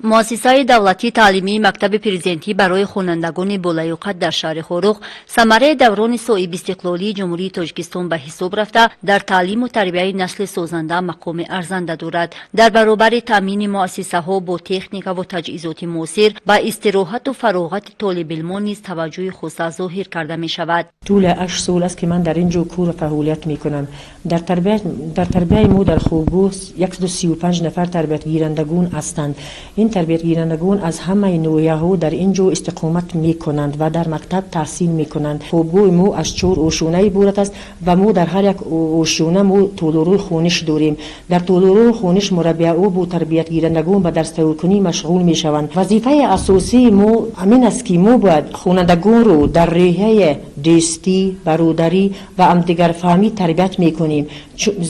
Муассисаи давлатии таълимии мактаби президентӣ барои хонандагони болаёқат дар шаҳри Хоруғ самараи даврони соҳибистиқлолии Ҷумҳурии Тоҷикистон ба ҳисоб рафта, дар таълиму тарбияи насли созанда мақоми арзанда дорад. Дар баробари таъмини муассисаҳо бо техникаву таҷҳизоти муосир, ба истироҳату фароғати толибилмон низ таваҷҷӯҳи хоса зоҳир карда мешавад. Тӯли 8 сол аст, ки ман дар ин ҷо кору фаъолият мекунам. Дар тарбияи мо дар хобгоҳ 135 нафар тарбиятгирандагон ҳастанд. Ин тарбиятгирандагон аз ҳамаи ноҳияҳо дар ин ҷо истиқомат мекунанд ва дар мактаб таҳсил мекунанд. Хобгоҳи мо аз чор ошёна иборат аст ва мо дар ҳар як ошёна мо толорҳои хониш дорем. Дар толорҳои хониш мураббияҳо бо тарбиятгирандагон ба дарстайёркунӣ машғул мешаванд. Вазифаи асосии мо ҳамин аст, ки мо бояд хонандагонро дар рӯҳияи дӯстӣ, бародарӣ ва ҳамдигарфаҳмӣ тарбият мекунем,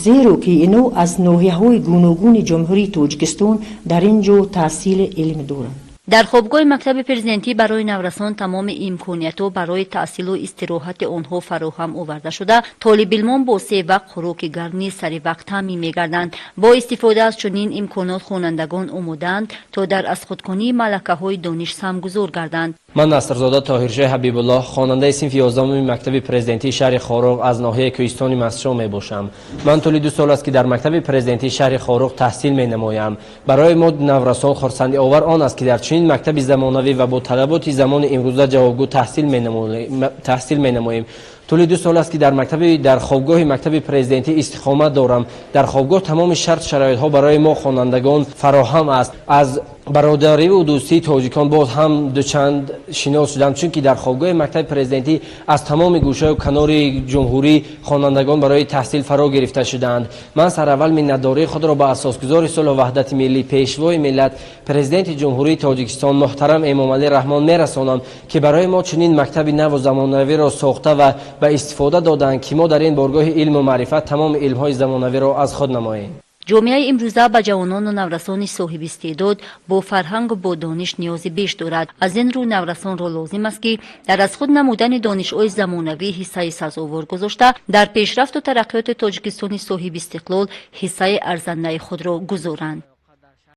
зеро ки ино аз ноҳияҳои гуногуни Ҷумҳурии Тоҷикистон дар ин ҷо таҳсили илм доранд. Дар хобгоҳи мактаби президентӣ барои наврасон тамоми имкониятҳо барои таҳсилу истироҳати онҳо фароҳам оварда шуда, толибилмон бо се вақт хӯроки гарм низ сари вақт таъмин мегарданд. Бо истифода аз чунин имконот хонандагон омодаанд, то дар азхудкунии малакаҳои дониш саҳмгузор гарданд. Ман, Насрзода Тоҳиршоҳ Ҳабибуллоҳ, хонандаи синфи 11-уми мактаби президентии шаҳри Хоруғ аз ноҳияи Кӯҳистони Мастчоҳ мебошам. Ман тӯли 2 сол аст, ки дар мактаби президентии шаҳри Хоруғ таҳсил менамоям. Барои мо, наврасон, хурсандиовар он аст, ки дар чунин мактаби замонавӣ ва бо талаботи замони имрӯза ҷавобгӯ таҳсил менамоем. Тӯли 2 сол аст, ки дар мактаби дар хобгоҳи мактаби президентӣ истиқомат дорам. Дар хобгоҳ тамоми шарт шароитҳо барои мо хонандагон фароҳам аст. Аз бародариву дӯстии тоҷикон боз ҳам дучанд шинос шудам, чунки дар хобгоҳи мактаби президентӣ аз тамоми гӯшаю канори ҷумҳурӣ хонандагон барои таҳсил фаро гирифта шудаанд. Ман сараввал миннатдории худро ба асосгузори сулҳу ваҳдати миллӣ, Пешвои миллат, Президенти Ҷумҳурии Тоҷикистон муҳтарам Эмомалӣ Раҳмон мерасонам, ки барои мо чунин мактаби наву замонавиро сохта ва ба истифода доданд, ки мо дар ин боргоҳи илму маърифат тамоми илмҳои замонавиро аз худ намоем. Ҷомеаи имрӯза ба ҷавонону наврасони соҳибистеъдод, бо фарҳангу бо дониш ниёзи беш дорад. Аз ин рӯ наврасонро лозим аст, ки дар аз худ намудани донишҳои замонавӣ ҳиссаи сазовор гузошта, дар пешрафту тараққиёти Тоҷикистони соҳибистиқлол ҳиссаи арзандаи худро гузоранд.